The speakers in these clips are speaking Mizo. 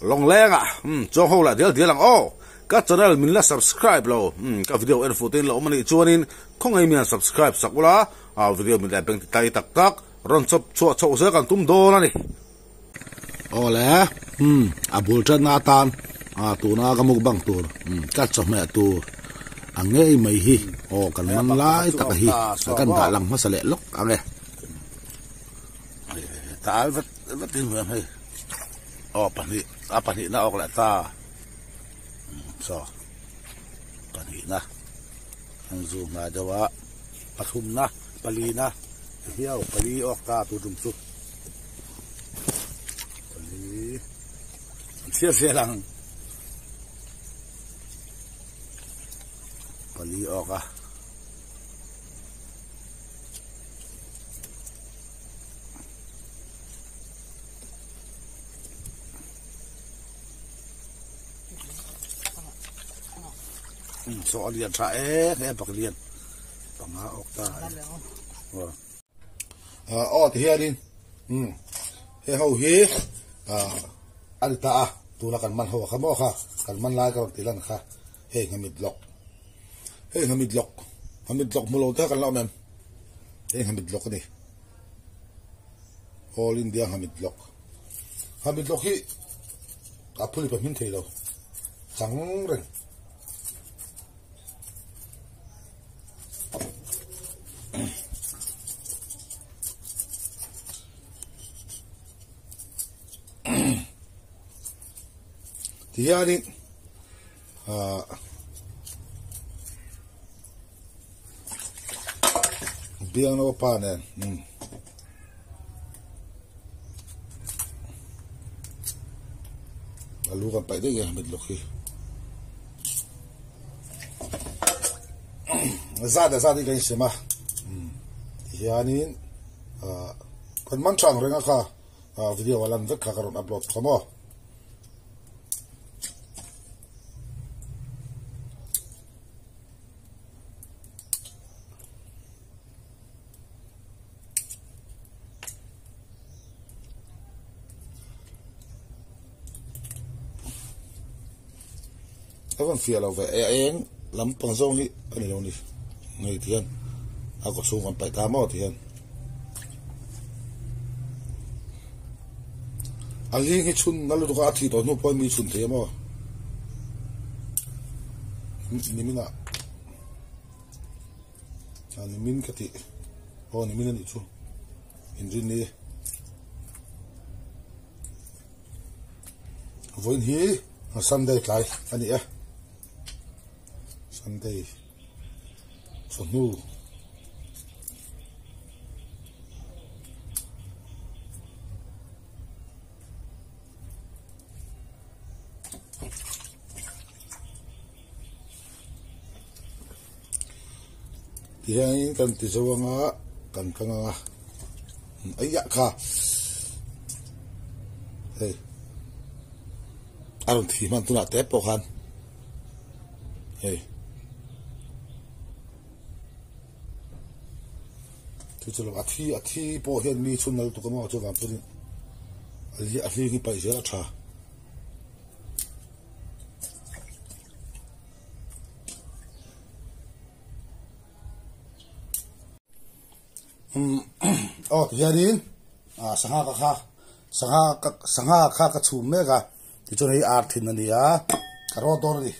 Lawngleng ah umm chuang ho lah dial dial ang aw. Ka channel min la subscribe lo umm ka video en fuh te in lo awm anih chuanin khawngaih mian subscribe sak ula ah video min leh beng ti tai tak tak rawn chawp chhuah chhoh zel kan tum dawn a ni. Awle umm a bul tanna atan ah tuna ka mukbang tur umm ka chawhmeh tur a ngei mai hi aw kan man lai taka hi kan dah lang hmasa leh lawk ang e. Tal vat vat in hmuh hei aw pahnih a pahnih na awk leh ta chaw pahnih na an zu hnai deuh a pathum na pali na ti hiau pali awk ta tu tum chu pali an chhiar zel ang pali awk a. Saw a lian tha em em pak lian panga awk ta aw ti hianin he ho hi a ni ta a tuna kan man ho kha maw kha kan man lai ka rawn ti lan kha hei nghamit lawk hei nghamit lawk nghamit lawk hmu lo te kan la awm em. Hei Hamid Lok a ni. All India Hamid Lok. Hamid Lok hi a phuli pa hmin thei lo. Chang reng. Ti hianin ah Biangno pa nen umm a lu kan paih daih nge mit lawk hi zat leh zat hi kan insem a umm tihianin ah kan man tha ang reng a kha ah video a lan vek kha ka rawn upload kha maw. A rawn fiah lo ve a eng lampang zawng hi a ni lo ni hei ti hian a kaw chhung kan paih ta maw ti hian a hling hi chhun na lutuk a a thih tawh hnu pawhin mi chhun thei a maw. Nimin ah ah nimin ka tih aw nimin a nih chu inrin ni vawiin hi Sunday tlai a ni e Sunday chawhnu. Tihianin kan ti zo anga kan kang anga aia kha hei a rawn thi hman tunah tep pawh khan hei chu chu lo a thi a thi pawh hian mi chhun nal tuk emaw chuvang chuan a hling hi paih zel a tha. Aw tihianin ah sangha ka kha sangha ka sangha kha ka chhum mek a tichuan hei ar thin a ni a ka rawt dawn a ni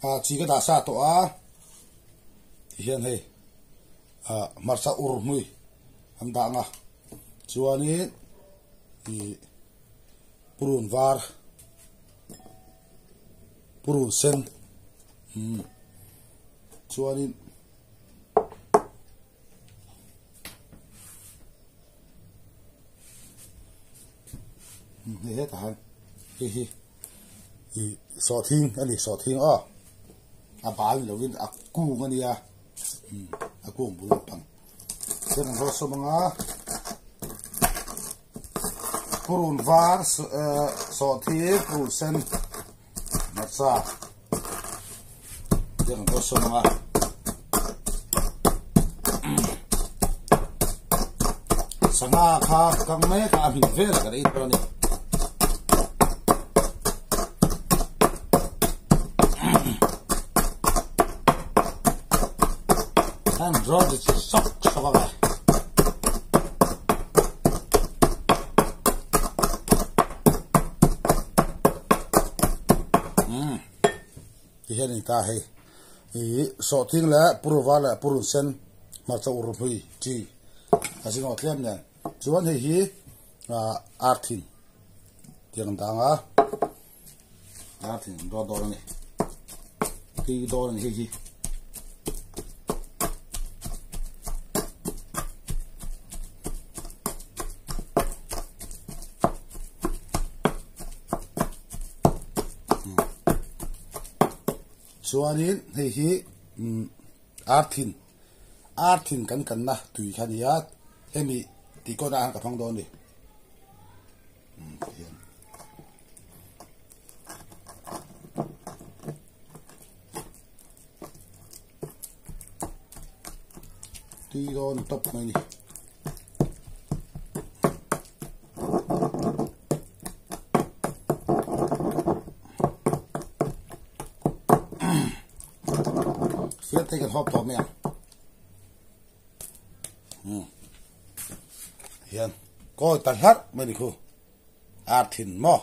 ah chi ka dah sa tawh a tihian hei ah hmarcha ur hmui an dah ang a chuanin ih purun var purun sen umm chuanin hei hetah hian hei hi ih sawhthing a ni sawhthing aw a bal ni lovin a kung a nia umm a kung bul lampang chuan an rawt sawm anga purun var sawhthing purun sen hmarcha chuan an rawt sawm anga sangha kha kang mek a a hmin vel a kan ei dawn a ni. Kan rawt ri sawk sawk ang e. Umm ti hian in ta hei ih sawhthing leh puruva leh purun sen hmarcha ur hmui chi a zingawh tlem nen chuan hei hi ah arthin tiang dang a arthin an rawt dawn a ni tui dawn a ni hei hi. Chuanin hei hi arthin arthin kan kanna tui kha a ni a hemi tih kawtah hian ka hmang dawn a ni. Tui dawn tawp mai a ni. Fiat thei kan hawp tawh mai ang. Hmm. Hian kawi ta hlarh mai ni khu. Ar thin maw?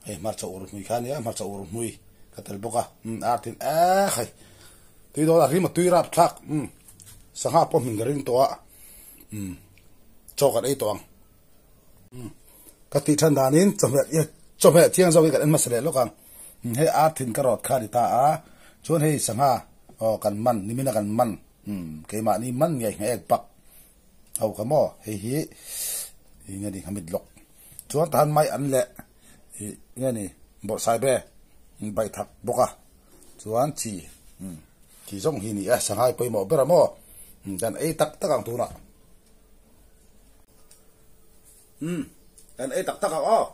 Hei hmarcha ur hmui kha nia hmarcha ur hmui ka tel bawk a. Hmm ar thin eh hei. Tui dawn a rim a tui rap thlak. Hmm. Sangha pawh hmin ka ring tawh a. Hmm. Chaw kan ei tawh ang. Hmm. Ka tih than danin chawhmeh chawhmeh chiang zawk hi kan en hmasa leh lawk ang. Hmm hei ar thin ka rawt kha a ni ta a. Chuan hei sangha aw kan man nimina kan man. Hmm keimahni man ngei ngei ek bak. Ho kha maw hei hi ih nge ni hamit lawk chuan tahan mai an leh ih nge ni bawrhsai be baih thak bawk a chuan chi umm chi zawng hi ni e sanghai pawimawh ber a maw kan ei tak tak ang tunah umm kan ei tak tak ang aw.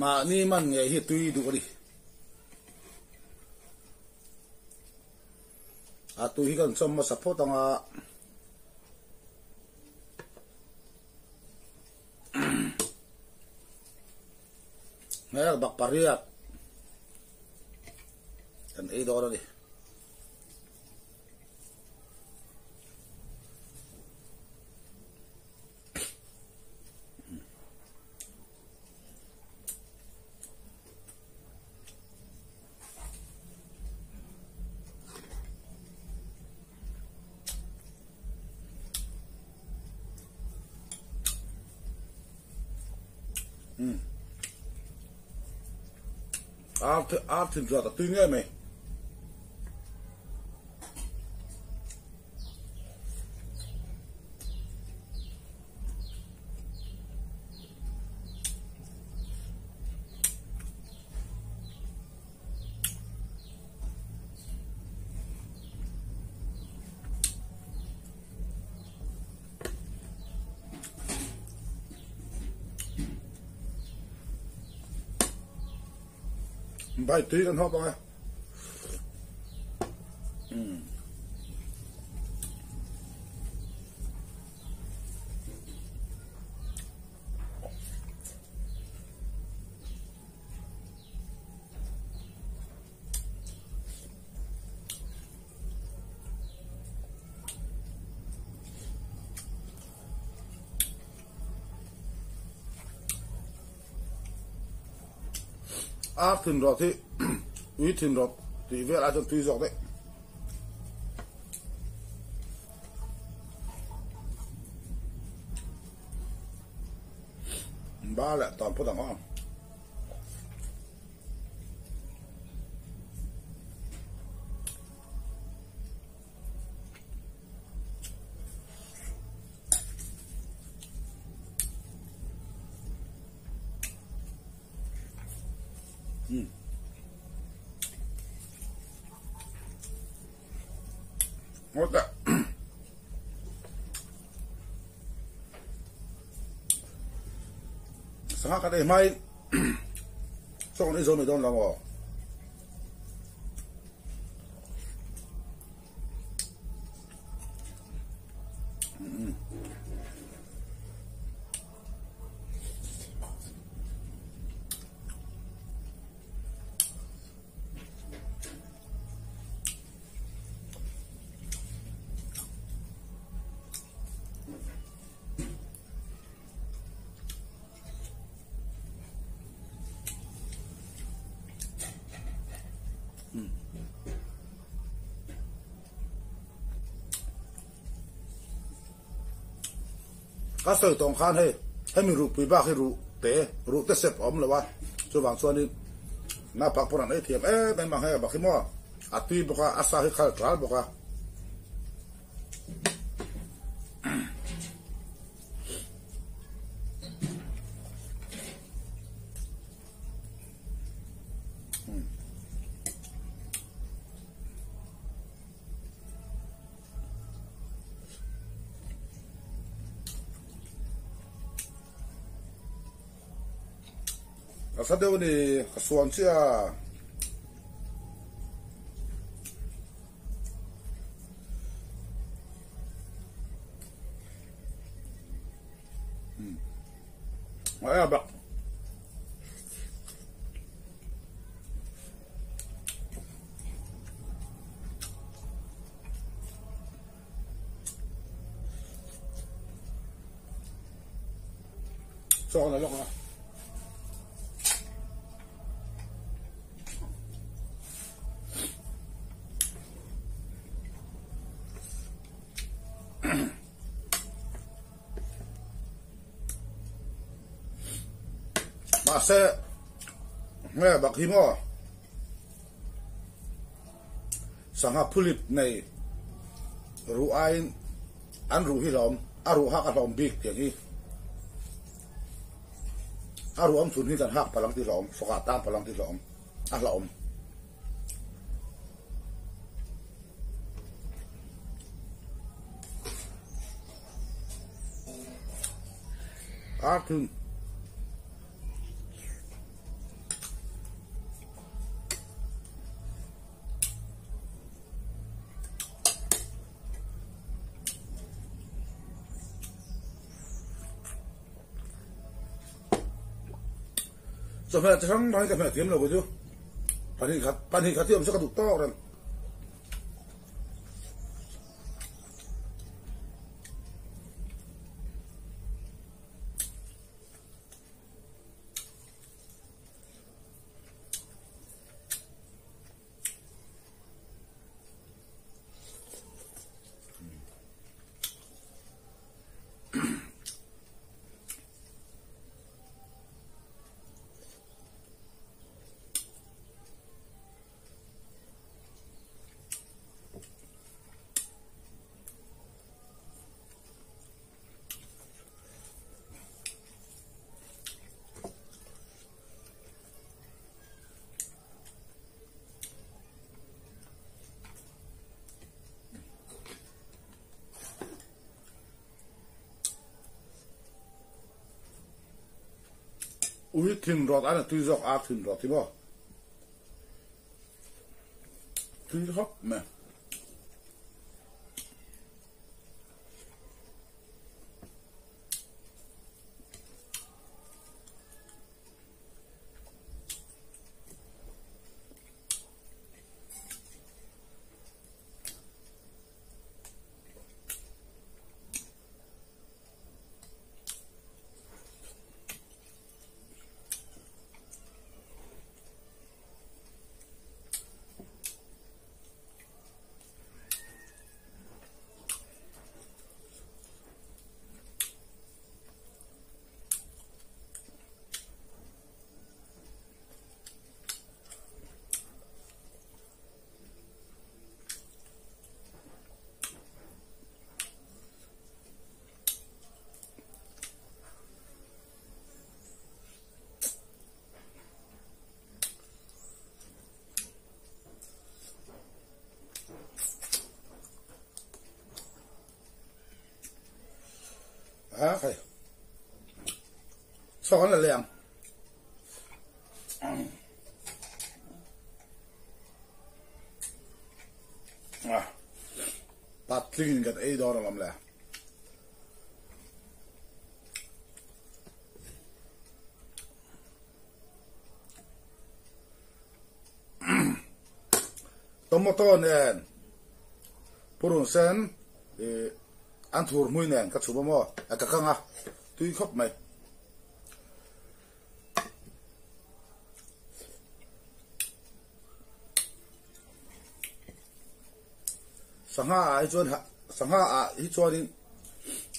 Mahni man ngei hi tui duh a ni. A tui hi kan chawm hmasa phawt ang a. Hmel bak pariat kan ei dawn a ni. Ar thin chuan a tui ngei mai. Bai tui kan hawp ang e. Ar thin rawt hi ui thin rawt tih vel ah chuan tui zawk daih. Ba leh tan phawt ang aw. Ngawt a. Sangha kan ei hmain chaw kan ei zo mai dawn lo maw? Ka sawi tawng khan hei hemi ruhpui bak hi ruh te ruh te sep a awm lo a, chuvang chuanin naupang pawn an ei thiam em em ang hei a bak hi maw a tui bawk a, a sa hi khal tral bawk a. A sa deuh a ni, ka suan chiah a. A bak. Chaw la lawk a. Mahse nge bak hi maw sangha phulip nei ruh aiin an ruh hi hlawm a ruh hak a hlawm bik tiang hi a ruh awm chhun hi kan hak palang ti hlawm fawkah tang palang ti hlawm a hlawm. Ar thun. Chawhmeh chi hrang hrang hi ka hmeh thiam lo chu pahnih khat pahnih khat hi awm se ka duh tawk reng. Ui thin rawt an a tui zawk ar thin rawt hi maw tui khawp mai. A khai chaw kan la leh ang. Patling in kan ei dawn alawm le. Tomato nen purun sen an thur hmui nen ka chhum a maw a ka kang a tui khawp mai. Sangha ah hi chuan sangha ah hi chuanin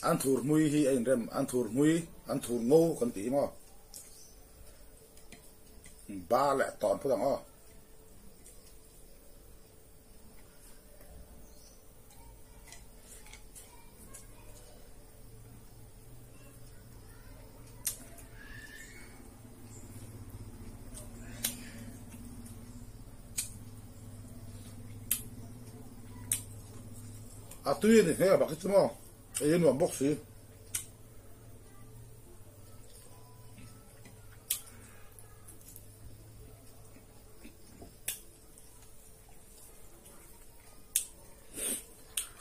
anthur hmui hi a inrem anthur hmui anthur ngo kan tih hi maw ba leh tawn phawt ang aw. A tui a ni hle a bak hi chu maw ei a nuam bawk si.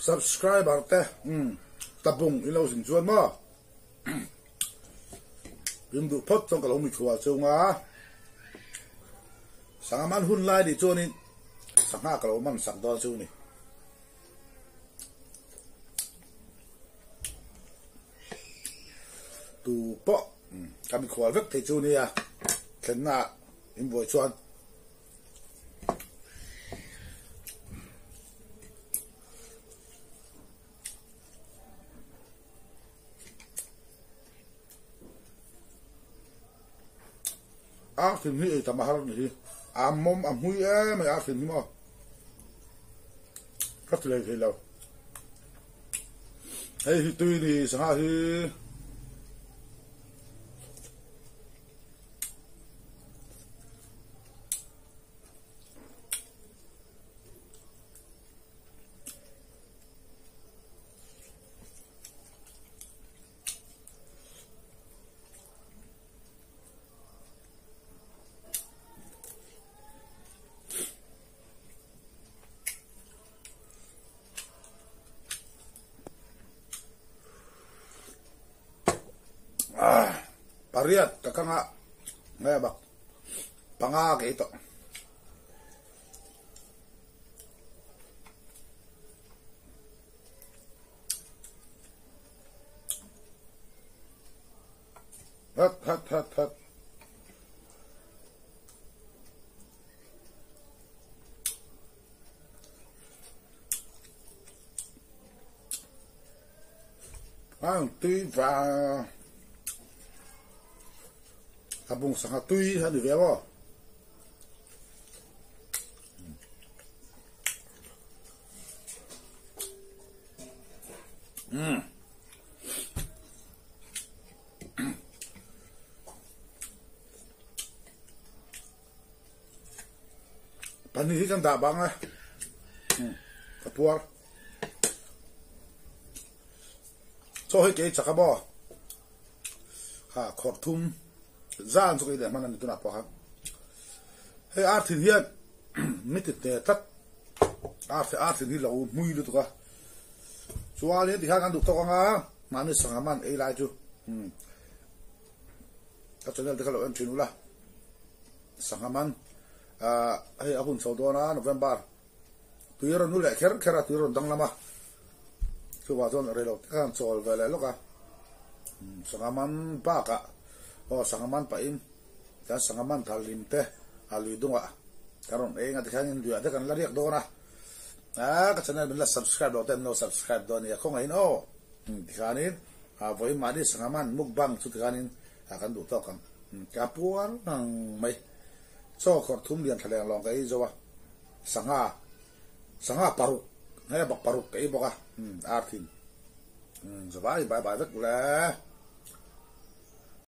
Subscriber te tabung in lo zin chuan maw in duh phawt chuan ka lo mikhual cheu nga sangha man hun lai nih chuanin sangha ka lo man sak dawn cheu ni. Tu pawh ka mikhual vek thei chu nia thlenna in buai chuan. A hrim hi ei tam a har ni hi a mawm a hmui em mai a hrim hi maw ka ti lei thei lo hei hi tui ni sangha hi. Pariat ka kang a ngai bak panga ka ei tawh. Hat hat hat hat. Ang tui va a bung sangha tui a ni ve maw. Umm. Pahnih hi kan dah bang a. Ka puar. Chaw hi kei chak a maw? Ha khawrh thum zan chu ka i leh hman a ni tunah pawh khan. Hei ar thin hian mi ti te tlat ar ar thin hi lo hmui lutuk a. Chuanin tikhan kan duh tawk anga mahni sangha man ei lai chu ka channel te kha lo en thin ula. Sangha man hei a hun chho dawn a November tui rawn nu leh kher kher a tui rawn danglam a chuvah chuan rei lo te khan chawl ve leh lawk a sangha man bakah aw sangha man pahin kan sangha man thar hlim te a lui dungah kan rawn eng a tikhian luiah te kan la riak dawn a ah ka channel min la subscribe lo te an lo subscribe dawn a nia khawngaihin aw tikhanin vawiin mahni sangha man mukbang chu tikhanin kan duh tawk ang ka puar ngang mai chaw khawrh thum lian thla leng lawng ka ei zo a. Sangha sangha paruk nge bak paruk ka ei bawk a ar thin zavai bai bai vek le.